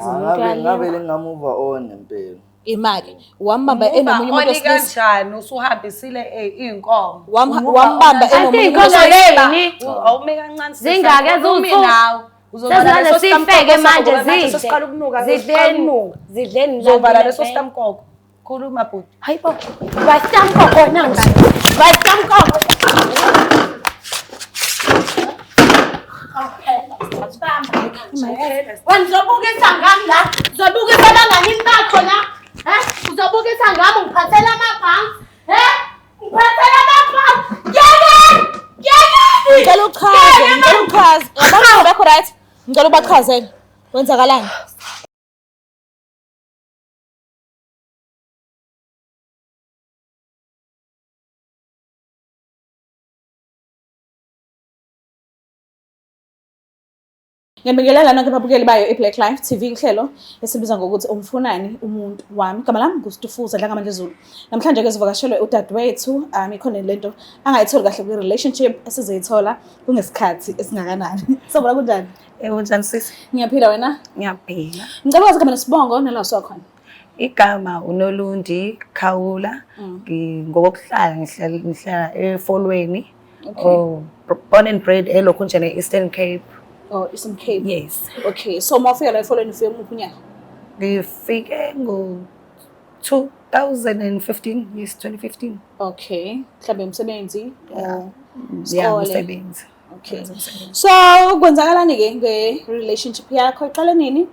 Ah, ngabe ngavele ngamuva on ngempela. Imali wambamba enomunye umuntu wesilisa. Kanjani usuhambisile iy'nkomo? Wambamba enomunye umuntu wesilisa. Awume kancane. Zingaki eziwu-two? Uzovala leso Sesifeke manje zidle. Sesiqala ukunuka. Zidleni. Zidleni. Uzovala leso stamkoko. Khuluma bhuti. Hayibo. Bastamkoko nanga. Bastamkoko. Wena uzobukisa ngami la. Uzobukisa abanganini bakho la. Eh? Uzobukisa ngami ungiphathela amabhanki. Eh? Ngiphathela amabhanki. Yeke! Yeke! Ngicela uchaze, ngicela uchaze. Abantu bekho right? Ngicela ubachazele. Kwenzakalani? Ngiyabingelela nonke ababukeli bayo i-Black Life TV uhlelo esibiza ngokuthi umfunani umuntu wami. Igama lami nguStufuza Dlangamandla Zulu. Namhlanje ke sivakashelwe udadewethu, ikhona lento angayitholi kahle kwi-relationship esizoyithola kungesikhathi esingakanani. Sawubona kunjani? Yebo unjani sisi? Ngiyaphila wena? Ngiyaphila. Ngicela ukwazi igama nesibongo nala usuka khona. Igama uNolundi Khawula. Ngokokuhlala ngihlala eFolweni. Okay. Oh, born and bred elokhu nje ne-Eastern Cape. Oh, Eastern Cape. Yes. Okay, so uma ufika la eFolweni ufike muphi unyaka? Ngifike ngo 2015, yes 2015. Okay, mhlawumbe umsebenzi or Yeah, isikole. umsebenzi. Okay. So kwenzakalani ke nge-relationship yakho iqale nini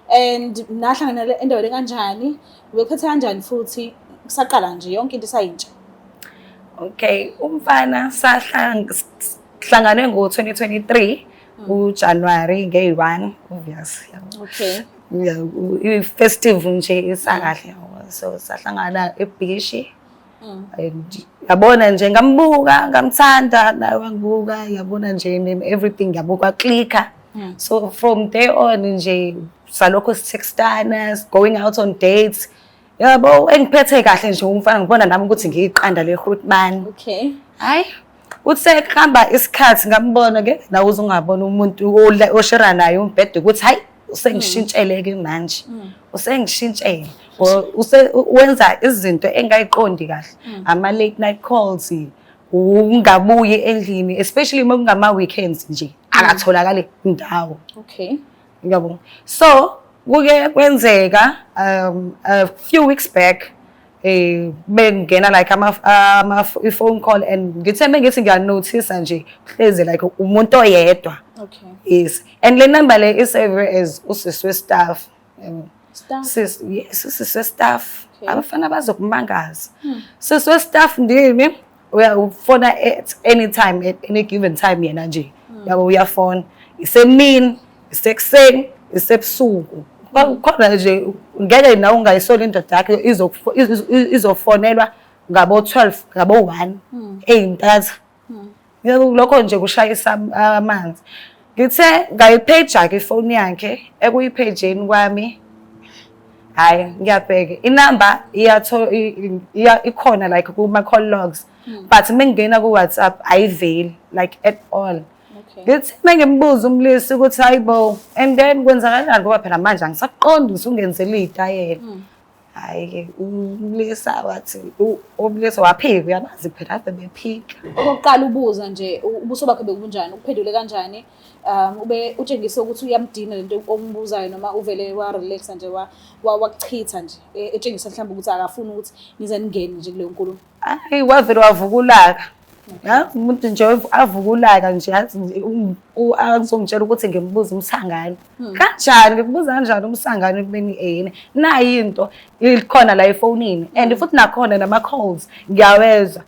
and nahlangana endaweni kanjani ubekuphethe kanjani futhi kusaqala nje yonke into isayintsha. Okay, umfana sahlangane ngo-2023 uJanuary ngeyi-1 obvious. Okay. Yeah, i-festive nje isakahle yabo. So sahlangana ebhishi. And yabona nje ngambuka ngamthanda naye wangibuka yabona nje and everything yabo kwaklika. So from there on nje salokho sitextana going out on dates. Yabo engiphethe kahle nje umfana ngibona nami ukuthi ngiyiqanda le-grootman. Okay. Hayi uthe kuhamba isikhathi ngambona ke nawe uzungabona umuntu oshera naye umbhede ukuthi hayi usengishintshele ke manje. Usengishintshele. Wenza izinto engayiqondi kahle. Ama late night calls, ungabuyi endlini especially uma kungama weekends nje akatholakali indawo. Okay. Ngiyabonga. So kuke kwenzeka a few weeks back bengena like ama phone call and ngithe mengithi ngiyanotice nje hlezi like umuntu oyedwa. Okay. Yes. And le number le is save as usisi we staff. Staff. Sis yes usisi we staff. Okay. Abafana bazokumangaza. Sisi we staff ndimi uyafona at any time at any given time yena nje. Yabo uyafona. Isemini, isekuseni, isebusuku. Khona nje ngeke nawe ungayisoli indoda yakho izofonelwa ngabo 12 ngabo 1 eyintatha. Yebo lokho nje kushayisa amanzi. Ngithe ngayipage ke ifoni yakhe ekuyipageni kwami. Hayi ngiyabheka inamba iyatho ikhona like kuma call logs but mengingena ku WhatsApp ayiveli like at all. Okay. Ngithi mengimbuza umlisi ukuthi hayibo and then kwenzakalani ngoba phela manje angisaqondi usungenzela izitayela. Hayi ke umlisa wathi umlisa waphika uyabazi phela ave bephika. Okokuqala ubuza nje ubuso bakhe bekubunjani ukuphendule kanjani ube utshengise ukuthi uyamdina lento ombuzayo noma uvele wa relaxa nje wakuchitha nje etshengisa mhlawumbe ukuthi akafuni ukuthi nize ningene nje kuleyo nkulumo. Hayi wavele wavukulaka. Ya umuntu nje avukulaka nje athi azongitshela ukuthi ngimbuza umsangano. Kanjani ngikubuza kanjani umsangano ekubeni eyini? Nayi into ikhona la efonini and futhi nakhona nama calls ngiyawezwa.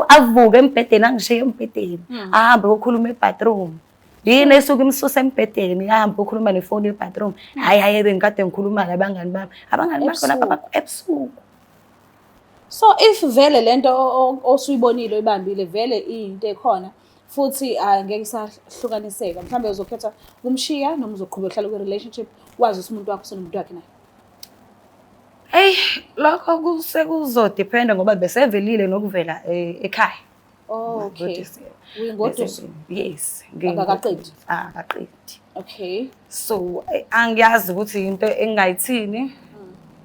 Avuke embhedeni angishiye embhedeni. Ahambe ukhuluma ebathroom. Yini esuke imsusa embhedeni ahambe ukhuluma nefoni ebathroom. Hayi hayi bengikade ngikhuluma nabangani bami. Abangani bakho lapha ebusuku. So if vele lento osuyibonile oyibambile vele iyinto ekhona futhi angeke isahlukaniseka mhlawumbe uzokhetha ukumshiya noma uzoqhubeka uhlale kwi-relationship wazi ukuthi umuntu wakho usenomuntu wakhe naye. Hey lokho kusekuzodependa ngoba besevelile nokuvela ekhaya. Oh, okay. Ngodisi. Uyingoduso? Yes. Akakaqedi? Akaqedi. Okay. So angiyazi ukuthi into engingayithini.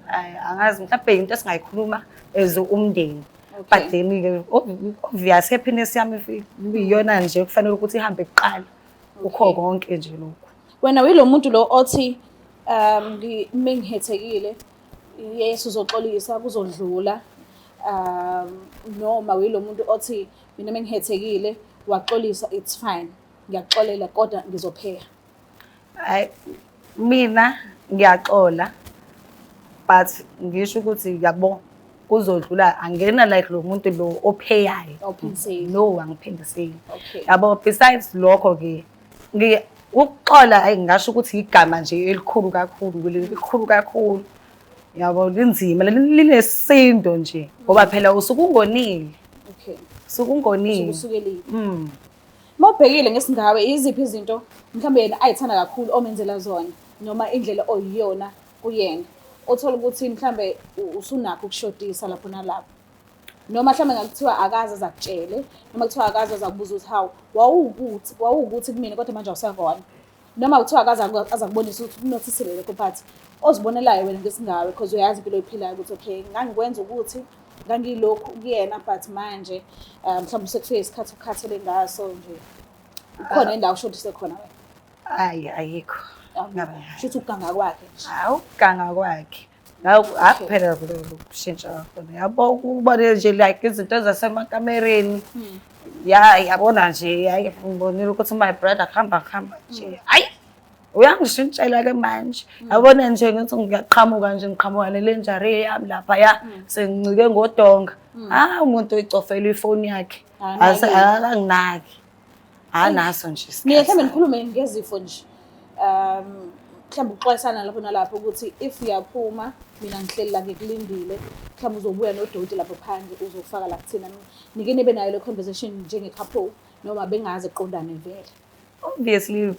Ay, angazi mhlawumbe into esingayikhuluma as umndeni. Okay. But then-ke obvious happiness yami iyona nje kufanele ukuthi ihambe kuqala. Kukho konke nje lokhu. Wena uyilo muntu lo othi mengihethekile, yes, uzoxolisa, kuzodlula, noma uyilo muntu othi mina mengihethekile, waxolisa, it's fine, ngiyakuxolela kodwa ngizopheya? Hayi, mina ngiyaxola, but ngisho ukuthi yabo kuzodlula, angena like lo muntu lo opheyayo. Awuphindiseli. No, angiphindiseli. Okay. Yabo, besides lokho ke, ukuxola, hayi, ngingasho ukuthi igama nje elikhulu kakhulu, likhulu kakhulu. Yabo, linzima, linesindo nje ngoba phela usuke ungonile. Usuke ungonile. Usukelile. Mm. Mawubhekile ngesingawe, yiziphi izinto mhlawumbe yena ayithanda kakhulu omenzela zona, noma indlela oyiyona kuyena othola ukuthi mhlambe usunakho ukushodisa lapho nalapho, noma mhlambe ngakuthiwa akaze azakutshele, noma kuthiwa akaze azakubuza ukuthi hawu, wawukuthi kumina kodwa manje awusakhona, noma kuthiwa akaze azakubonisa ukuthi kunothisile lokho, but ozibonelayo wena ngesingawe, because uyazi impilo oyiphilayo ukuthi okay, ngangikwenza ukuthi ngangilokhu kuyena, but manje mhlawumbe sekufike isikhathi ukhathele ngaso nje, ukhona indawo ushodise khona wena? Hayi, ayikho. Ngabe Shuthi ukuganga kwakhe nje. Hawu, ukuganga kwakhe. Nawu akuphela kushintsha kakhona. Yabo, ukubone nje like izinto zasemakamereni. Ya, yabona nje, hayi, ngibonile ukuthi my brother kuhamba kuhamba nje. Hayi, uyangishintshela ke manje. Yabona nje ngithi ngiyaqhamuka nje, ngiqhamuka nelingerie yami lapha ya, sengincike ngodonga. Ah, umuntu uyicofela ifoni yakhe. Ase akanginaki. Anaso nje isikhathi. Niye mhlawumbe nikhulume ngezifo nje, mhlawumbe ukuxwayisana lapho nalapho ukuthi if uyaphuma, mina ngihleli la ngikulindile, mhlawumbe uzobuya nodoti lapho phandle uzofaka la kuthina. Nike nibe nayo le conversation njenge-couple, noma bengaze kuqondane vele? Obviously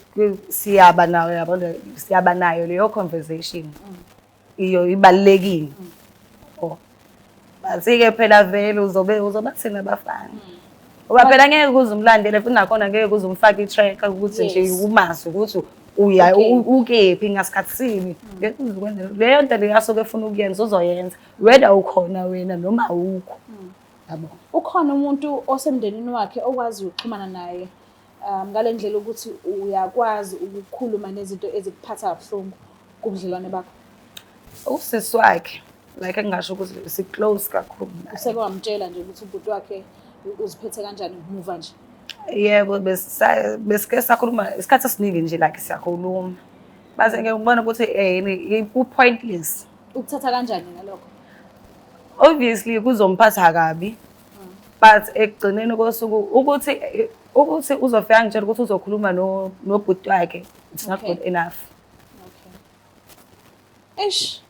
siyaba nayo, yabona, siyaba nayo leyo conversation, iyo ibalulekile. Oh, but-ke phela vele uzobe uzobathina abafana, ngoba phela ngeke uze umlandele futhi nakhona ngeke uze umfake i-tracker ukuthi nje umazi ukuthi uya ukephi ngasikhathi sini. Ngeke uze ukwenze leyo nto leyo asuke efuna ukuyenza, uzoyenza whether ukhona wena noma awukho, yabo. Ukhona umuntu osemndenini wakhe okwaziyo ukuxhumana naye ngale ndlela ukuthi uyakwazi ukukhuluma nezinto ezikuphatha kabuhlungu kubudlelwane bakho? Usisi wakhe, like engingasho ukuthi si-close kakhulu naye. Useke wamtshela nje ukuthi ubhuti wakhe uziphethe kanjani muva nje? Yebo, besike sakhuluma isikhathi esiningi nje, like siyakhuluma. Base ngeke ngibona ukuthi ku-pointless. Ukuthatha kanjani ngalokho? Obviously kuzomphatha kabi. But ekugcineni kosuku ukuthi uzofika ngitshela ukuthi uzokhuluma no nobhuti wakhe, it's not good enough. Okay. Eish.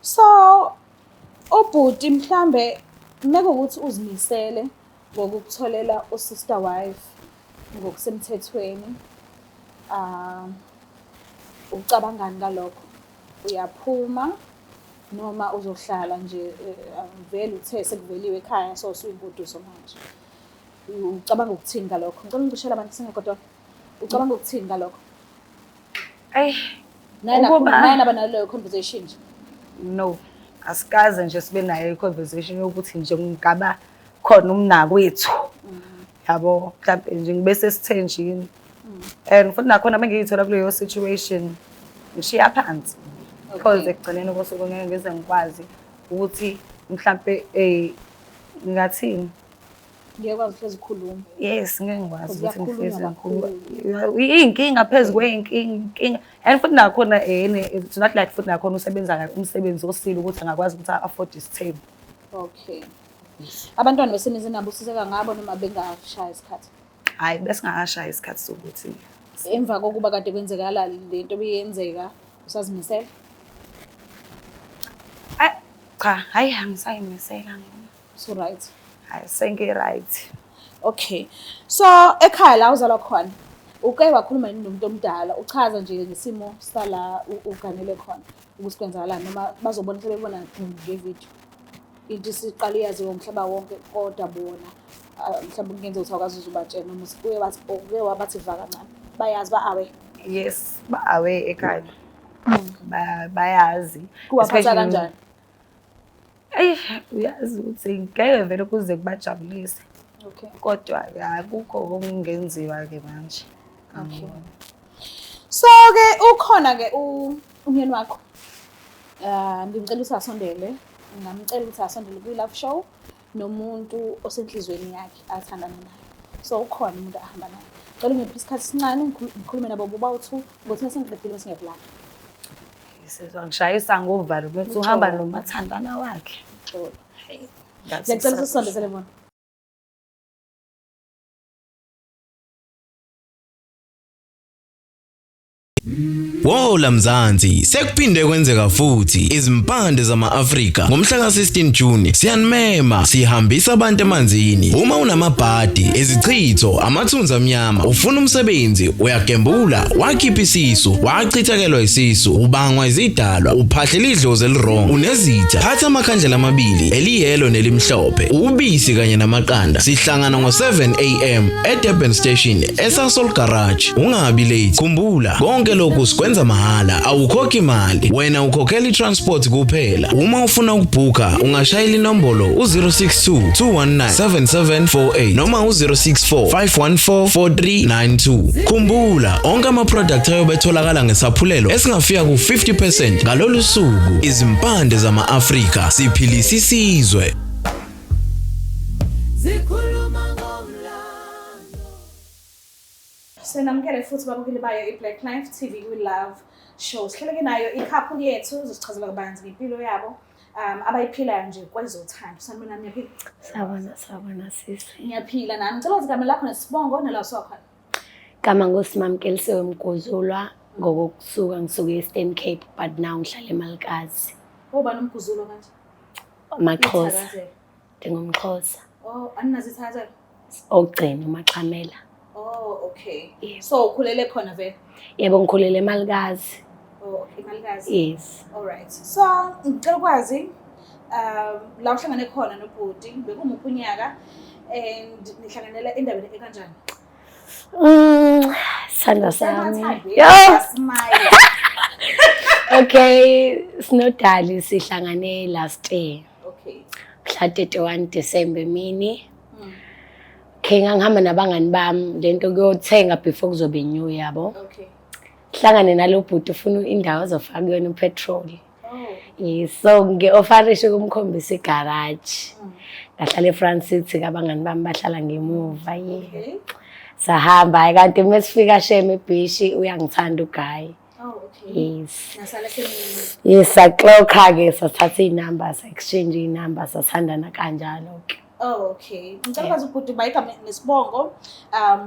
So ubhuti mhlambe mekuwukuthi uzimisele ngokukutholela usister wife ngokusemthethweni, ucabangani ngalokho? Uyaphuma noma uzohlala nje, vele uthe sekuveliwe ekhaya, so usuyingoduso manje? Ucabanga ukuthini ngalokho? Ngicela ungishele abantu singakodwa. Ucabanga ukuthini ngalokho? Ayi, Naye naye naba naleyo conversation nje? No, asikaze nje sibe nayo i-conversation yokuthi nje ngingaba khona umnakwethu. Yabo, mhlampe nje ngibe sesithenjini. And futhi nakhona mengiyithola kuleyo situation, ngishiya phansi. Because ekugcineni kosuku ngeke ngize ngikwazi ukuthi mhlampe ngingathini? Ngeke kwazi uhlezi ukhuluma. Yes, ngeke ngikwazi ukuthi Kuyakhulunywa ngihlezi ngikhuluma. kakhulu. Iy'nkinga phezu kwey'nkinga, inkinga. And futhi nakhona it's not like futhi nakhona usebenza umsebenzi osile ukuthi angakwazi ukuthi a-afford isithembu. Okay. Abantwana besenize nabo, usizeka ngabo noma bengashaya isikhathi? Hhayi, besingakashayi isikhathi sokuthi Emva kokuba kade kwenzekala lento beyenzeka, usazimisela? Ayi, cha, hhayi, angisayimisela. So right. Hhayi, sengi-right. Okay. So ekhaya la uzalwa khona, uke wakhuluma yini nomuntu omdala uchaza nje ngesimo sala uganele khona ukuthi kwenzakalani, noma bazobona sebebona ngevidiyo? Into isiqale yaziwa umhlaba wonke kodwa bona Mhlawumbe kungenzeka ukuthi awukazi uze ubatshele noma uye wathi uke wabathi va kancane. Bayazi ba-aware. Yes, ba-aware ekhaya. Bayazi. Kuwaphatha Especially- kanjani? Eyi, uyazi ukuthi ngeke vele kuze kubajabulise. Okay. Kodwa akukho okungenziwa-ke manje. Okay. So ke ukhona ke umyeni wakho. Ngimcela ukuthi asondele. Ngingamcela ukuthi asondele kwi-love show nomuntu osenhlizweni yakhe athandana naye. So ukhona umuntu ahamba naye. Cela ungiphe isikhathi esincane ngikhulume nabo bobawu-two ngokuthi mase ngiqedile bese ngiyakulanda. Sizwa ngishayisa ngovalo ukuthi uhamba nomathandana wakhe. Xolo. Ngathi Ngiyacela ukuthi usondezele bona. Wola Mzansi, sekuphinde kwenzeka futhi izimpande zama-Afrika ngomhla ka-16 June siyanimema sihambisa abantu emanzini. Uma unamabhadi, izichitho, amathunzi amnyama, ufuna umsebenzi, uyagembula, wakhipha isisu, wachithekelwa isisu, ubangwa izidalwa, uphahlela idlozi elirong, unezitha, phatha amakhandlela amabili, eliyelo nelimhlophe, ubisi kanye namaqanda. Sihlangana ngo-7 am eDurban Station, eSasol Garage. Ungabi late. Khumbula, konke lokhu sikwenza mahhala, awukhokhi imali. Wena ukhokhela i-transport kuphela. Uma ufuna ukubhuka, ungashayela inombolo u-062 219 7748 noma u-064 514 4392. Khumbula, onke ama-product ayobe etholakala ngesaphulelo esingafika ku-50% ngalolu suku. Izimpande zama-Afrika, siphilisa isizwe. Senamukele futhi babukeli bayo i-Black Life TV kwi-Love Show. Sihleleke nayo i-couple yethu izosichazela kabanzi ngempilo yabo abayiphilayo nje kwezothando. Sanibonani, niyaphila? Sawubona, sawubona sisi. Ngiyaphila nami. Ngicela ukuthi igama lakho nesibongo nala usuka khona. Gama nguSimamkelisiwe Mguzulwa, ngokokusuka ngisuke e-Eastern Cape but now ngihlala eMalikazi. Obani uMguzulwa manje? AmaXhosa. Ithakazelo. Ndingumxhosa. Oh, aninazo ithakazelo? Ogcina uMaxhamela. Oh, okay. Yebo. So ukhulele khona vele? Yebo, ngikhulele eMalikazi. Oh, okay, Malikazi. Yes. All right. So ngicela ukwazi la uhlangane khona nobhuti bekumuphi unyaka and nihlanganela endaweni ekanjani? Sithanda sami. Usemathandweni, Yo! smile. Okay, sinodali sihlangane last year. Okay. Mhla 31 December emini. Okay, ngangihamba nabangani bami lento kuyothenga before kuzobe new yabo. Okay. Hlangane nalo bhuti ufuna indawo azofaka kuyona upetrol. Oh. Yes, so nge-ofarishe ukumkhombisa igaraji. Ngahlala eFront City kabangani bami bahlala ngemuva ye. Okay. Sahamba hayi kanti mesifika shame ebhishi uyangithanda uguy. Oh, okay. Yes. Nasala senini. Yes, saxoxa ke sathatha iy'namba sa-exchange iy'namba sathandana kanjalo ke. Oh, okay. Ngicela ukwazi ubhuti bayigama nesibongo.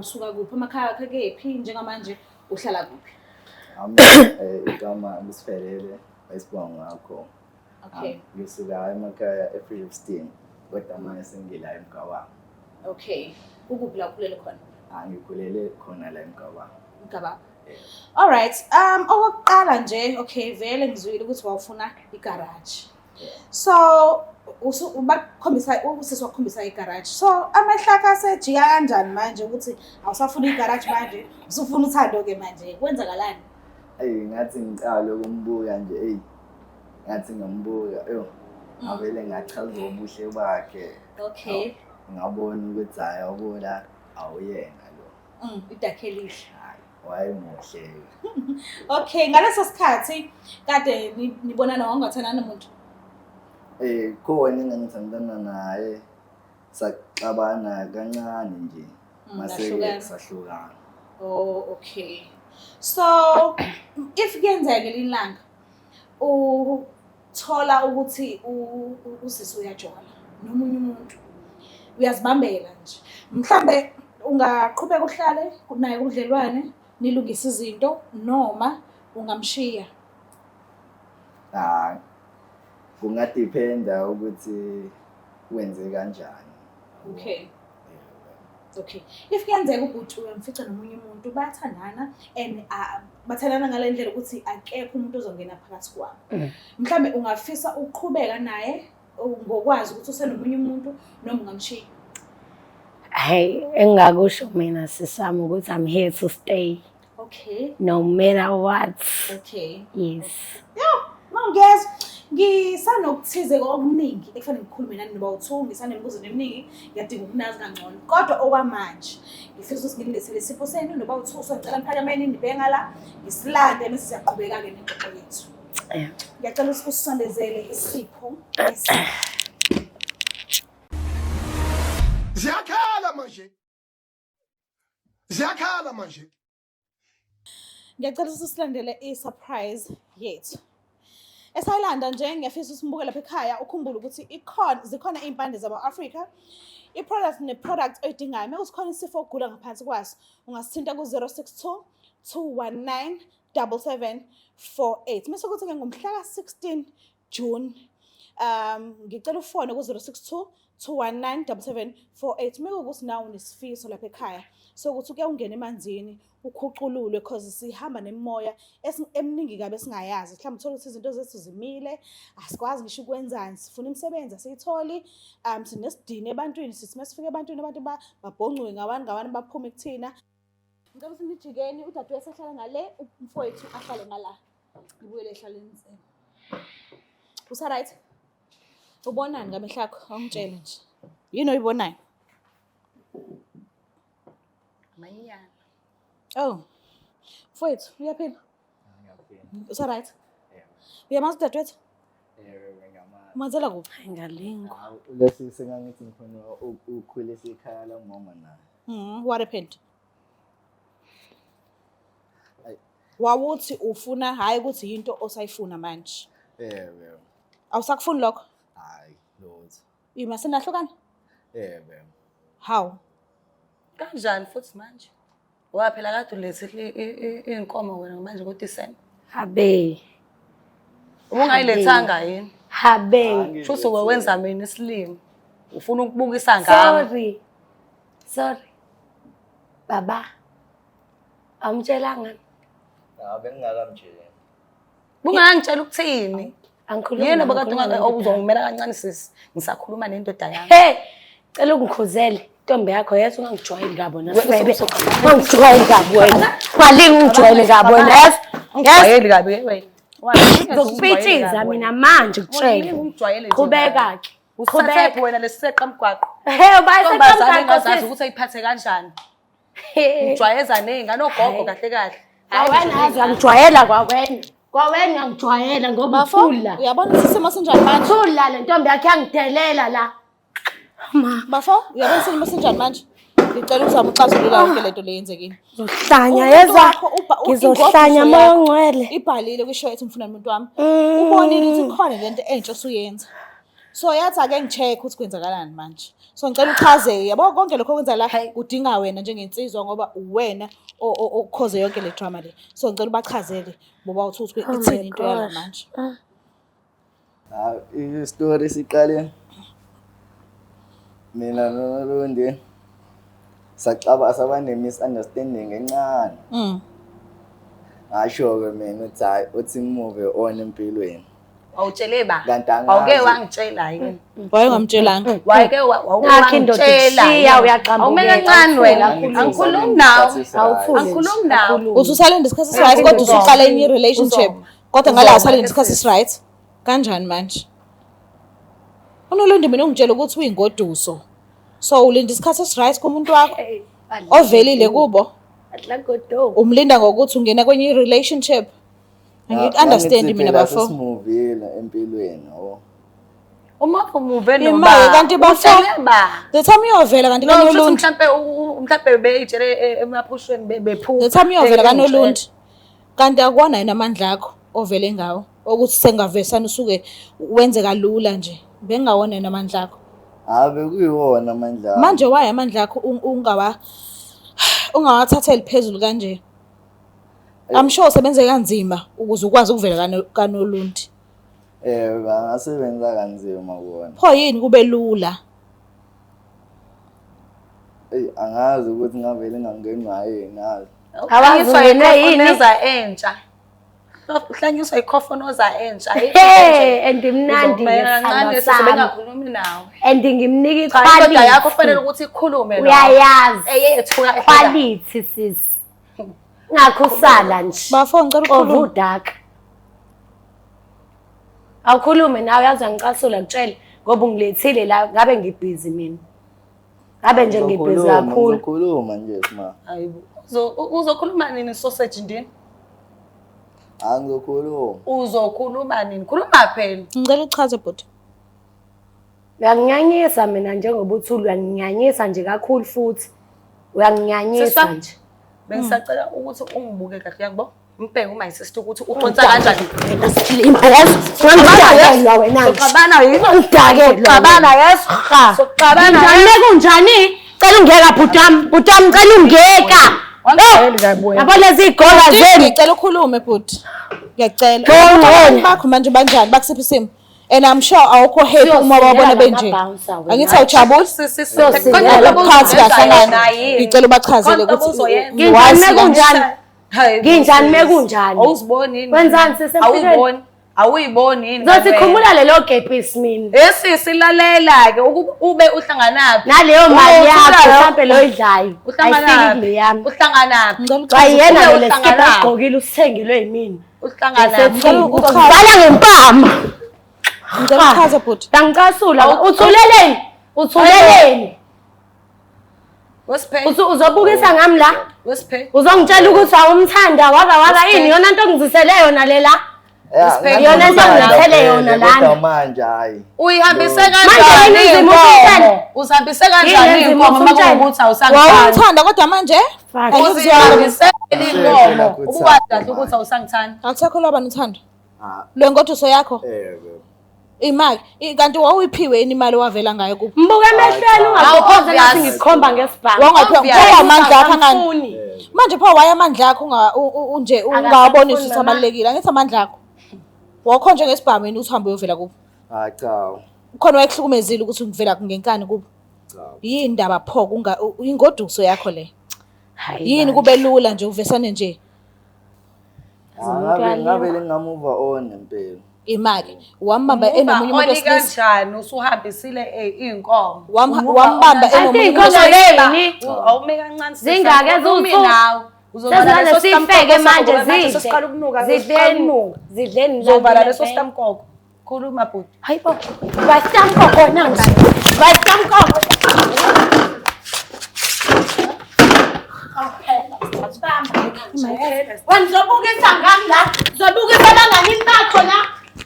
Suka kuphi emakhaya akhe kephi njengamanje uhlala kuphi? Ami igama ngisifelele isibongo ngakho. Okay. Ngisuka emakhaya eFilipstein kodwa manje sengila eMgababa. Okay. Ukuphi la ukhulele khona? Angikhulele khona la eMgababa. Mgababa. All right. Okokuqala nje, okay, vele ngizwile ukuthi wawufuna igarage. So bakukhombisa usisi wakukhombisa igarage. So amahlaka asejika kanjani manje ukuthi awusafuna igarage manje, usufuna uthando ke manje. Kwenzakalani? Eyi ngathi ngiqala ukumbuka nje eyi ngathi ngambuka yo ngavele ngachaza ubuhle bakhe. Okay. Ngabona ukuthi hayi yabona awuyena lo. Idakhe elihle. Hayi wayemuhle. Okay, ngaleso sikhathi kade nibonana wangathandana nomuntu. Khona engangithandana naye saxabana kancane nje mase Nahlukana. sahlukana. Oh, okay. So if kuyenzeka ngelinye ilanga uthola ukuthi usisi uyajola nomunye umuntu uyazibambela nje mhlambe ungaqhubeka uhlale naye ubudlelwane nilungise izinto noma ungamshiya? Ah, kungadependa ukuthi wenze kanjani. Okay. Okay. If kuyenzeka ubhuti uyamfica nomunye umuntu bayathandana and bathandana ngale ndlela ukuthi akekho umuntu ozongena phakathi kwabo. Mhlambe ungafisa ukuqhubeka naye ngokwazi ukuthi usenomunye umuntu noma ungamshiya? Hey, engingakusho mina sisami ukuthi I'm here to stay. Okay. No matter what. Okay. Yes. Yeah, no ngiyezwa. Ngisanokuthize okuningi ekufanele ngikhulume nani noba u-two, ngisanemibuzo eminingi, ngiyadinga ukunazi kangcono. Kodwa okwamanje ngifisa ukuthi ngililethele isipho senu noba u-two, so ngicela niphakameni nibheke ngala, ngisilande bese siyaqhubeka-ke nengxoxo yethu. Yeah. Ngiyacela ukuthi usisondezele isipho. Ziyakhala manje. Ziyakhala manje. Ngiyacela ukuthi silandele i-surprise yethu. Esayilanda nje ngiyafisa ukuthi sibuke lapha ekhaya ukhumbule ukuthi ikhona zikhona iy'mpande zama-Afrika. I-product ne-product oyidingayo uma kusikhona isifo ogula ngaphansi kwaso ungasithinta ku-062 219 7748. Mase kuthi-ke ngomhla ka-16 June ngicela ufone ku-062 219 7748 uma kuwukuthi nawe unesifiso lapha ekhaya sokuthi uke ungene emanzini ukhucululwe cause sihamba nemimoya eminingi kabi esingayazi mhlawumbe uthole ukuthi izinto zethu zimile asikwazi ngisho ukwenzani sifuna imisebenzi asiyitholi sinesidini ebantwini sithi uma sifika ebantwini abantu babhoncuke ngawani ngawani baphume kuthina. Ngicela ukuthi nijikeni udadewethu ahlale ngale umfowethu ahlale ngala. Ngibuyele ehlaleni zenu. Usa-right? Ubonani ngamehlo akho? Awungitshele nje. Yini oyibonayo? Amanyala. Oh. Mfowethu, uyaphila? Ngiyaphila. Usa-right? Yebo. Uyamazi udadewethu? Yebo, ngiyamazi. Umazela kuphi? Ngalingwa. Hawu, lesi sengangithi ngifuna ukukhulisa ikhaya lomama naye. What happened? Ayi. Wawuthi ufuna hhayi ukuthi yinto osayifuna manje. Yebo, yebo. Awusakufuni lokho? Hayi, lutho. Ima senahlukana? Yebo, yebo. Hawu. Kanjani futhi manje? Ngoba phela kade ulethe iy'nkomo wena manje ngoDisemba. Habe. Ubungayilethanga yini? Habe. Shuthi wenza mina isilima. Ufuna ukubukisa ngami. Sorry. Sorry. Baba. Awumtshelanga? Hawu, bengingakamtsheli. Bungangitshela ukuthini? Angikhulumi. Yena bekade angikhulumi nendoda. uzongimela kancane sisi. Ngisakhuluma nendoda yami. Hey, cela ungikhuzele. Intombi yakho yesu ungangijwayeli kabi wena Wena sifebe. usuqala. Ungangijwayeli kabi wena. Ungalingi ungijwayele kabi wena. Yes. Yes. Ungijwayeli kabi ke wena. Ngizokupithiza mina manje kutshele. Ungijwayele nje. Qhubeka ke. Usathe wena lesiseqa mgwaqo. Hey, Ntombazane engazazi ubayise ukuthi ayiphathe kanjani. Ujwayeza ney'ngane ogogo kahle kahle. Kwawena yazi uyangijwayela kwawena. Kwawena uyangijwayela ngoba Bafo, uthula. uyabona ukuthi isimo sinjani manje? Thula le ntombi yakhe yangidelela la. Ma, Bafo, uyabona isimo sinjani manje? Ngicela uzame uxazulula yonke lento le yenzekile. ngizohlanya Umuntu yezwa. wakho Ngizohlanya ingoduso moya yakho ongcwele. Ibhalile kwishow ethi ngifuna umuntu wami. Ubonile ukuthi khona lento entsha osuyenza. So yathi ake ngi-check ukuthi kwenzakalani manje. So ngicela uchaze yabo konke lokho okwenza la kudinga wena njengensizwa ngoba uwena okhoze yonke le drama le. So ngicela ubachazele boba uthi ukuthi Oh my ithini into yala gosh. manje. Hawu, i-story siqale mina noNolundi saxaba saba ne-misunderstanding encane. Ngasho-ke mina ukuthi hhayi uthi ngi-move on empilweni. Awutshele ba? Kanti angazi. Awuke wangitshela yini? Wayengamtshelanga. Wayeke Nakho indoda wangitshela. ishiya, uyaqambuka. Awume kancane wena. Angithi Angikhulumi ngisalinde nawe. isikhathi esi-right. Awuthule. Angikhulumi nawe. Uthi usalinde isikhathi esi-right kodwa usuqala enye i-relationship. Uzoma. Kodwa ngala Uzoma, usalinde isikhathi esi-right. Kanjani manje? Unolundi mina ungitshela ukuthi uyingoduso. So ulinda isikhathi esi-right kumuntu wakho ovelile kubo. Umlinda ngokuthi ungena kwenye i-relationship. Angiku-understand Angithi mina phela bafo. sesimuvile empilweni yabo. Uma umuve Imali noba. kanti bafo. Utshele ba? The time uyovela kanti No, shuthi kaNolundi. mhlampe mhlampe beyitshele emaphushweni bephuma. The time uyovela kaNolundi. Kanti akuwona yini amandla akho ovele ngawo ukuthi sengavesana usuke wenze kalula nje. Bengawona yini amandla akho. Hawu bekuyiwona amandla ami. Manje waye amandla akho ungawathatheli phezulu kanje. I'm sure usebenze kanzima ukuze ukwazi ukuvela kaNolundi. Yebo, angasebenza kanzima kona. Pho yini kube lula? Eyi angazi ukuthi ngavele ngangenwa yini ngazi. Awazi ungene yini? Neza entsha. Uhlanyiswa ikhofonoza entsha. Hey, and imnandi Uzomela kancane ngesithandwa sisi sami. bengakhulumi nawe. And ngimnika Cha, indoda yakho iquality. kufanele ukuthi ikhulume lo. Uyayazi. Eyethu ya Quality sis. Ngakho usala nje. Bafo ngicela ukukhuluma. Ovudaka. Awukhulume nawe yazi angicasula ngitshele ngoba ungilethile la ngabe ngibhizi mina. Ngabe nje ngibhizi Ngizokhuluma, kakhulu. Ngizokhuluma nje sima. Hayibo. Uzokhuluma nini sausage ndini? Angizokhuluma. Uzokhuluma nini? Khuluma phela. Ngicela uchaze bhuti. Uyanginyanyisa mina njengoba uthule uyanginyanyisa nje kakhulu futhi. Uyanginyanyisa Sisi wami, nje. Bengisacela ukuthi ungibuke kahle uyangibona? Mbheke uma sister ukuthi uconsa kanjani. Ungidakelwa wena nje. Soxabana yini? Ungidakelwa. Soxabana yes. Soxabana. Njani mekunjani? Cela ungiyeka bhuti wami, bhuti wami cela ungiyeka. Wangijwayele kabi wena. Yabo lezi iy'gola zenu. Ngicela ukhulume bhuti. Ngiyacela. Ngcono. Abantu bakho manje banjani? Bakusiphi isimo? And I'm sure awukho happy uma wabona benje. Angithi awujabuli? Phansi kahle ngani? Ngicela ubachazele ukuthi Nginjani mekunjani? Nginjani mekunjani? Awuziboni yini? Wenzani sisi empilweni? Awuyiboni. Awuyiboni yini? Ngizothi khumula lelo kepisi mina. Esisi lalela ke ube uhlanganaphi? Naleyo mali Ube yakho uthula lo- mhlampe loyidlayo. Ayifiki Uhlanganaphi? kule yami. Uhlanganaphi? Ngicela Cha uchaze. yena Ube lo lesikibha uhlanganaphi? asigqokile usithengelwe yimina. Uhlanganaphi? Bhala ngempama. Ngicela uchaze bhuti. Ngicasula. Uthuleleni? Uthuleleni? Wesiphe. Uzobukisa ngami la? Wesiphe. Uzongitshela ukuthi awumthanda waka waka ini yona nto ongizisele yona le la? Yona nto ongilethele yona lana. Kodwa manje hayi. Uyihambise Manje kanjani yini inzima inkomo? usuyitshela? Uzihambise Yini kanjani inzima inkomo uma usuyitshela? kuwukuthi awusangithandi? Wawumthanda kodwa manje Fuck. angikuzwanga. Uzihambisele inkomo. Ubuwazi kahle ukuthi awusangithandi. Akusekho lwaba nothando. Ah, Lwengoduso yakho eh. imali kanti wawuyiphiwe yini imali owavela ngayo kubo? Mbuka emehlweni ungakhoza Obvious. ngathi ngikukhomba ngesibhamu. Wawungaphiwa Obvious. pho amandla akho angani? Angifuni. Manje pho waye amandla akho unje ungawabonisi ukuthi mama. abalulekile. Angithi amandla akho. Wawukhonjwe ngesibhamu yini ukuthi uhambe uyovela kubo? Ah cha. Khona wayekuhlukumezile ukuthi ngivela ngenkani kubo. Cha. Yini indaba pho kunga ingoduso yakho le? Hayi Yini kube lula nje uvesane nje Ngabe ngavele ngamuva on ngempela. imali. Wambamba enomunye umuntu Oni wesilisa. kanjani usuhambisile iy'nkomo? Wambamba I think enomunye umuntu inkomo wesilisa. yini? Awume kancane sisi. Zingaki Awumi eziwu-two? nawe. Uzovala Sezingane leso sifeke sitamkoko manje sakho ngoba manje zidle. sesiqala ukunuka, sesiqala Zidleni. ukunuka. Zidleni Uzovala la leso mina. sitamkoko. Khuluma bhuti. Hayi bo. Basitamkoko nanje. Basitamkoko. Wena uzobukisa ngami la, uzobukisa abanganini bakho la.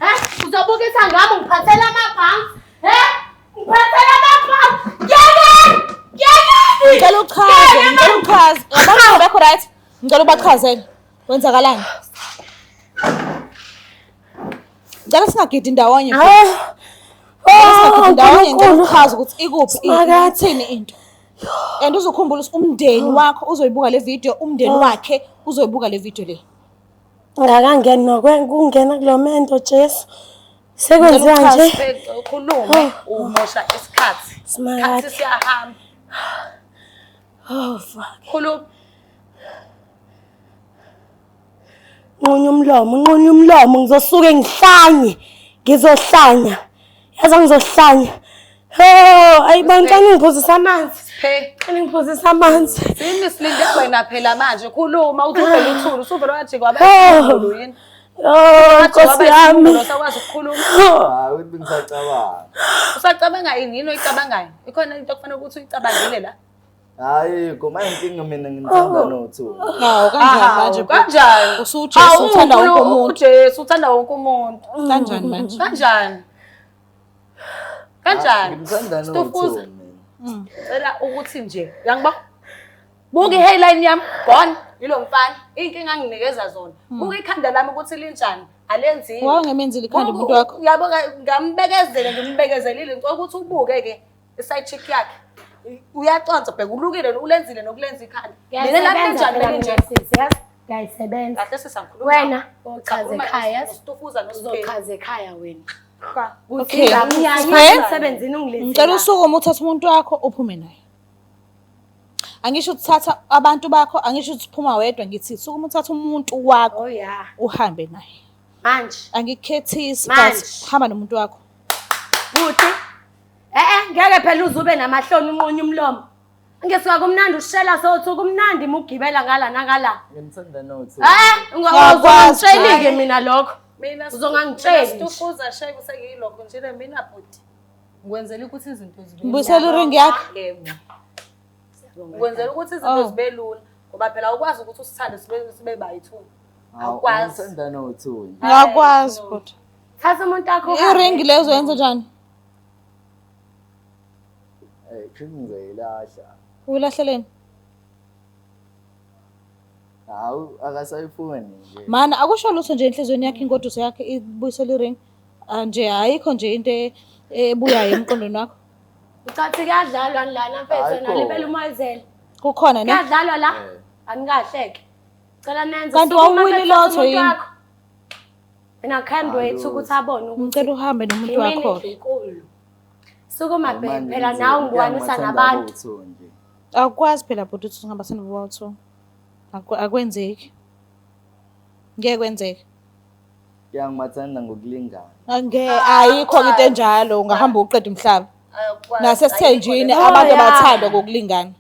Eh? Uzobukisa ngami ungiphathela amabhansi. Eh? Ungiphathela amabhansi. Yekeni! Yekeni! Ngicela uchaze, ngicela uchaze. Abantu bekho right? Ngicela ubachazele. Kwenzakalani? Ngicela singagidi ndawonye. Hawu. Ngicela singagidi Oh, ndawonye, ngicela Nkulunkulu. uchaze ukuthi ikuphi, Simakade. ithini into. And uzokhumbula ukuthi umndeni wakho uzoyibuka le video, umndeni wakhe uzoyibuka le video le. Ngakangeni nokungena kulo mendo Jesu. Sekwenziwa Ngicela nje. Ukhulume umosha isikhathi. Simakade. Isikhathi siyahamba. Oh fuck. Khuluma. Nqunya umlomo, nqunya umlomo, ngizosuke ngihlanye. Ngizohlanya. Yazi ngizohlanya. Oh, ayi bantu angiphuzisa amanzi. Phe. Angiphuzisa amanzi. Simi silinde wena phela manje. Khuluma uthi uvele uthule usuvele wajika Oh. wabe yini? Oh, Nkosi yami. Usakwazi ukukhuluma. Hayi ukuthi ngisacabanga. Usacabanga yini? Yini oyicabangayo? Ikhona into okufanele ukuthi uyicabangile la. Hayi, koma inkinga mina ngithanda no-two. Hawu kanjani manje? bhuti? Kanjani? UsuJesu Hawu, uthanda wonke umuntu. uJesu uthanda wonke umuntu. Kanjani manje? Kanjani? Kanjani? Ngithanda Stufuza. no-two mina. Cela ukuthi nje, uyangiba? Buka i-hairline yami, gone. Yilo mfana, inkinga anginikeza zona. Buka ikhanda lami ukuthi linjani, alenziwe. Wawungemenzile ikhanda umuntu wakho. Yabo ngambekezela, ngimbekezelile. Ngicela ukuthi ubuke ke i-side chick yakhe. Uyaconsa bheka ulukile ulenzile nokulenza ikhanda. Mina lami linjani belinje? Ngiyayisebenza. Kahle sisi angikhulumi Wena nawe. uchaze Ngikhuluma ekhaya. noStufuza noSphe. Uzochaza ekhaya wena. Okay. Ngiyayisebenza Sphe, emsebenzini ungilethele. Ngicela usukume uthathe umuntu wakho uphume naye. Angisho ukuthi thatha abantu bakho, angisho ukuthi phuma wedwa, ngithi sukuma uthathe umuntu wakho Oh yeah. uhambe naye. Manje. Angikukhethisi but Manje. hamba nomuntu wakho. Buti. Eh eh ngeke phela uzube namahloni unqonye umlomo. Ngesuka kumnandi ushela sothi kumnandi mugibela ngala nangala. Ngimthanda nothi. Eh Ngiyakwazi. ungangitsheli ke mina lokho. Mina Uzongangitsheli nje. Stufuza sheke usengiyilokho nje mina bhuti. Ngikwenzela ukuthi izinto zibe Ngibuyisela iringi yakho. Yebo. Ngikwenzela ukuthi izinto Oh. zibe lula ngoba phela awukwazi ukuthi usithande sibe bayi-two. Awukwazi. Ngimthanda nothi nje. Ngiyakwazi bhuti. Thatha umuntu wakho uhambe. Iringi leyo uzoyenza njani? Eh, kusho ngizoyilahla. Uyilahleleni? Hawu akasayifuni nje. Mana akusho lutho nje enhliziyweni yakho ingoduso yakhe ibuyisela iringi. Ah, nje ayikho nje into ebuyayo emqondweni wakho. Ucathi kuyadlalwa lana mfethu Ayikho. nalibela umoyizela. Kukhona ne? Kuyadlalwa la. Eh. Anikahleke. Cela nenze. Kanti sukuma wawuwina mfethu, ilotho thatha umuntu yini? wakho. Mina can't wait Lutho. ukuthi abone ukuthi Ngicela uhambe nomuntu imini wakho. inkulu. Sukuma bheki Manje phela ngithi, nawe ungiwanisa ngiyabathanda nabantu. bo-two nje. Awukwazi phela bhuti ukuthi ungahamba senobo two. Akwenzeki. Ngeke kwenzeke. Ngiyangibathanda ngokulingana. Angeke ayikho into enjalo ungahamba uqeda umhlaba. Awukwazi. Nasesithenjini Ayikho le- abantu Oh, yeah. abathandwa ngokulingana.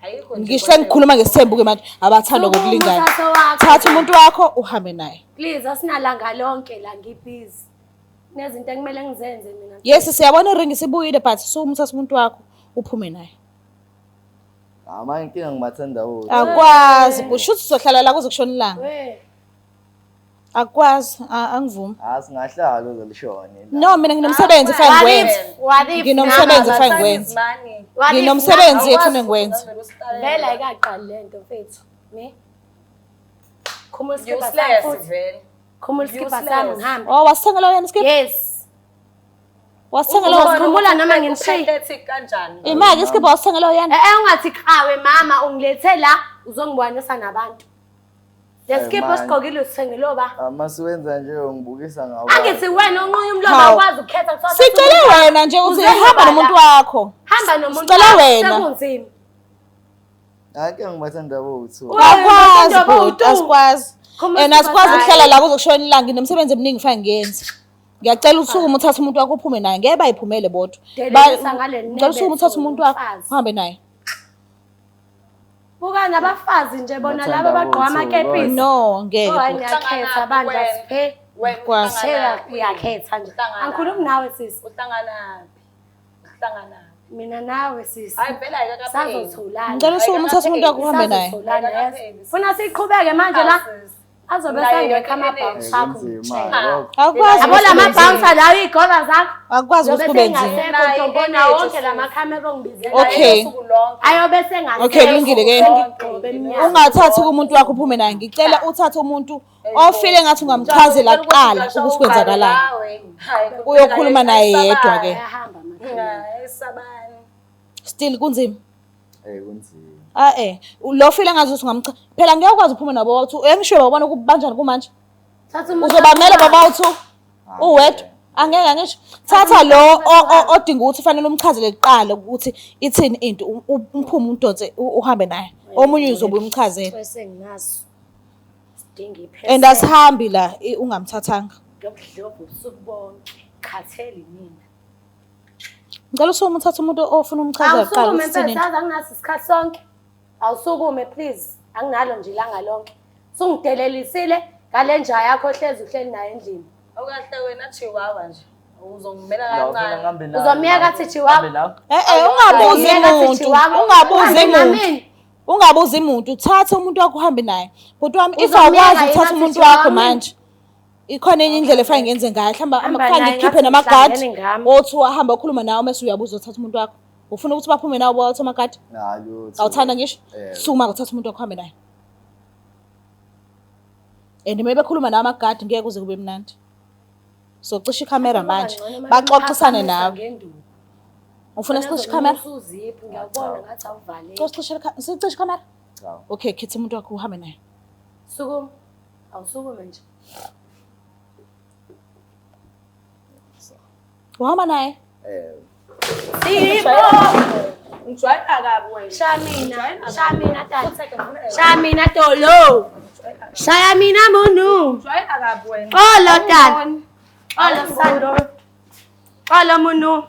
Ayikho nje Ngisho sengikhuluma ngesithembu ke manje abathandwa Sukuma ngokulingana. uthathe wakho. Thatha umuntu wakho uhambe naye. Please asinalanga lonke la ngibhizi. Kunezinto ekumele ngizenze mina. Yes siyabona iringi sibuyile but sukuma uthathe umuntu wakho uphume naye. Ah, manje inkinga ngibathanda bo-two. Akwazi kusho ukuthi uzohlala la kuze kushone ilanga. We. Akwazi angivumi. Ah, singahlala kuze lishone. No mina nginomsebenzi What fanele ngiwenze. if what if Nginomsebenzi nama- fanele ngiwenze. Money. What if Nginomsebenzi nama- efuna ngiwenze. Vele ayikaqali lento mfethu. Ne? Khumula isikibha sami Useless futhi. vele. Khumula isikibha Useless. sami ngihambe. Oh wasithengela wena iskip? Yes. Wasithengela wena. Uzokhumbula noma nginishiye. Pathetic kanjani? Imali iskip wasithengela wena. Eh eh ungathi qhawe mama ungilethe la uzongibonisa nabantu. Le Eh, skipho man. osigqokile usithengele oba. Masuwenza nje ungibukisa ngawo. Angithi wena unqunya umlomo Hawu. awukwazi ukukhetha kuthiwa Sicele wena nje ukuthi hamba nomuntu wakho. Hamba nomuntu Sicela wakho, wena. sekunzima. Hayi inkinga ngibathanda bo-two. Akwazi Wena, bhuti, asikwazi. Khumula And asikwazi isikibha ukuhlala la kuze kushone ilanga nginomsebenzi eminingi fanele ngiyenze. Ngiyacela usukume uthathe umuntu wakho uphume naye. Ngeke bayiphumele bodwa. Delelisa ngale Ngicela usukume uthathe umuntu wakho mfazi. uhambe naye. Buka nabafazi nje bona Bathanda laba abagqoka bo-two, amakepisi. No, ngeke Oh, hayi bhuti. ngiyakhetha bandla siphe. Wena Kwazi. Siphe uyakhetha nje. Angikhulumi nawe sisi. Uhlanganaphi? Uhlanganaphi? Mina nawe sisi. Hayi vele ayikakapheli. Sazotholana. Ngicela usukume uthathe umuntu wakho uhambe naye. Sazotholana, yes. Funa siqhubeke manje la. Azobe Nayo sengekho yonke ama-bounce akho. Kunzima lokho. Akwazi Yabo la ukuthi kube nzima. ma-bouncer lawo iy'gora zakho. Akwazi ukuthi Zobe kube nzima. sengasekho ntombona wonke la makhamera ongibizela. Okay. Usuku lonke. Ayobe sengasekho. Okay, kulungile ke. Sengigxobe emnyango. Ungathathi umuntu wakho uphume naye. Ngicela uthathe umuntu ofile ngathi ungamchazela kuqala ukuthi kwenzakalani. Uyokhuluma naye yedwa ke. Ayahamba amakhamera. Ayisabani. Still kunzima. Eh, kunzima. Ah eh, lo file ngathi ukuthi ungamcha. Phela ngeke ukwazi uphume nabo wathi engisho babona ukubanjani kumanje. Thatha umuntu Uzobamela wakho. baba uthi uwedwa. Angeke angisho. Thatha lo odinga ukuthi fanele umchazele kuqala ukuthi ithini into umphume umdonse uhambe naye. Omunye uzobe umchazela. Esenginaso. Sidinga iphese. And asihambi la ungamthathanga. Ngiyokudloba ubusuku bonke. Khathele mina. Ngicela usukume uthathe umuntu ofuna umchazela kuqala Awusukume ukuthi ithini into. mfethu, anginaso isikhathi sonke. Awusukume please. Anginalo nje ilanga lonke. Sungidelelisile ngale nja yakho ohlezi uhleli nayo endlini. Okahle wena chihuahua nje. Uzongimela La, ufuna kancane. ngihambe nawe? Uzomyeka athi chihuahua? Ngihambe nawe? Eh eh ungabuzi Uzomyeka athi muntu, chihuahua? ungabuzi Uhambe muntu. namini? Ungabuzi muntu, thatha umuntu wakho uhambe naye. Bhuti wami if Uzomyeka awukwazi yena uthatha athi umuntu chihuahua wakho mina? manje. Ikhona enye indlela efane ngenze ngayo. Mhlawumbe Hamba amakhanda naye, ngikhiphe ngathi namagadi. uhlangene ngami. Othi wahamba ukhuluma nawe mase uyabuza uthatha umuntu wakho. Ufuna ukuthi baphume nawe bawathe amagadi? Hayi, lutho. Awuthanda ngisho? Eh. Sukuma uthatha umuntu wakho uhambe naye. And uma bekhuluma nawe amagadi ngeke kuze kube mnandi. Socisha ikhamera manje. Baxoxisane nawe. Ufuna sicishe ikhamera? Usuziphi ngiyakubona ngathi awuvaleki. Sicishe sicishe ikhamera? Cha. Okay, khetha umuntu wakho uhambe naye. Sukuma. Awusukume nje. Uhamba naye? Eh, Sipho. Ngijwayela kabi wena. Shaya mina, shaya mina tata. Shaya mina tolo. Shaya mina munu. Ngijwayela kabi wena. Xolo tata. Xolo sando. Xolo munu.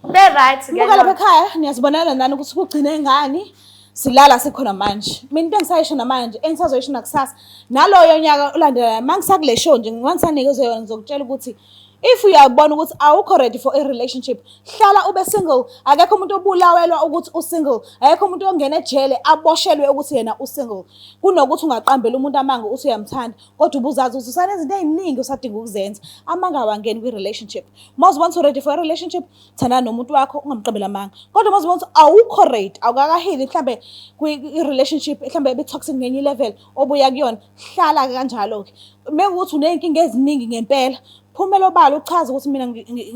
Be right ke. Buka lapha ekhaya niyazibonela nani ukuthi kugcine ngani. Silala sikhona manje. Mina into engisayisho namanje, engisazoyisho nakusasa, naloyo nyaka olandelayo, uma ngisakule show nje, ngisanikezwe yona ngizokutshela ukuthi if uyabona ukuthi awukho ready for a relationship, hlala ube single. Akekho umuntu obulawelwa ukuthi u-single. Akekho umuntu ongena ejele aboshelwe ukuthi yena u-single. Kunokuthi ungaqambela umuntu amanga uthi uyamthanda, kodwa ubuzazi ukuthi usanezinto ey'ningi osadinga ukuzenza. Amanga awangeni kwi-relationship. Uma uzibona ukuthi ready for a relationship, thandana nomuntu wakho ungamqambeli amanga. Kodwa uma uzibona ukuthi awukho ready, awukakahili mhlambe kwi-relationship mhlambe ebe-toxic ngenye i-level obuya kuyona, hlala kanjalo-ke. Mekuwukuthi uney'nkinga eziningi ngempela, phumela obala uchaze ukuthi mina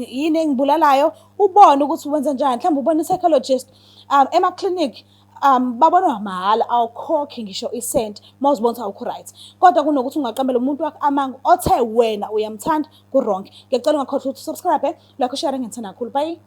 yini engibulalayo, ubone ukuthi wenza njani. Mhlawumbe ubone i-psychologist. Ema-clinic babonwa mahhala, awukhokhi ngisho isenti uma uzibona ukuthi awukho right. Kodwa kunokuthi ungaqambela umuntu wakho amanga othe wena uyamthanda, ku-wrong. Ngiyacela ungakhohlwa ukuthi usubscribe, like, share, ngithanda kakhulu. Bye.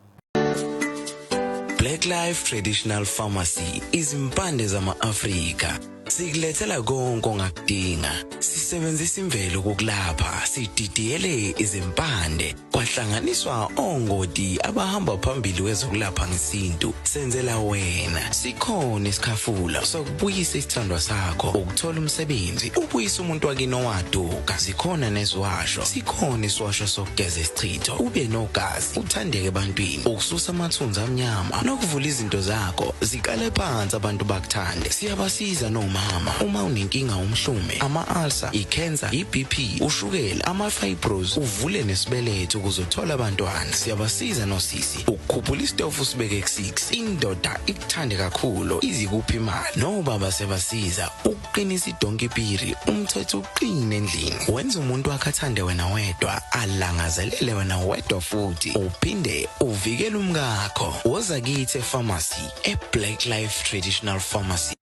Black Life Traditional Pharmacy, izimpande zama-Afrika. Sikulethela konke ongakudinga. Sisebenzisa imvelo kokulapha, sididiyele izimpande, kwahlanganiswa ongoti abahamba phambili kwezokulapha ngesintu. Senzela wena. Sikhona isikhafula sokubuyisa isithandwa sakho, ukuthola umsebenzi, ubuyise umuntu wakini owaduka. Zikhona neziwasho. Sikhona isiwasho sokugeza isichitho, ube nogazi, uthandeke ebantwini, ukususa amathunzi amnyama nokuvula izinto zakho ziqale phansi abantu bakuthande. Siyabasiza nomama uma unenkinga umhlume, ama-ulcer, i-cancer, i-BP, ushukela, ama-fibros, uvule nesibeletho ukuze uthole abantwana. Siyabasiza nosisi ukukhuphula isitofu usibeke ku-6, indoda ikuthande kakhulu izikuphi imali. Nobaba siyabasiza ukuqinisa idonki piri, umthetho uqine endlini, wenza umuntu wakhe athande wena wedwa, alangazelele wena wedwa, futhi uphinde uvikele umkakho. Woza kithi epharmacy, e-Black Life Traditional Pharmacy.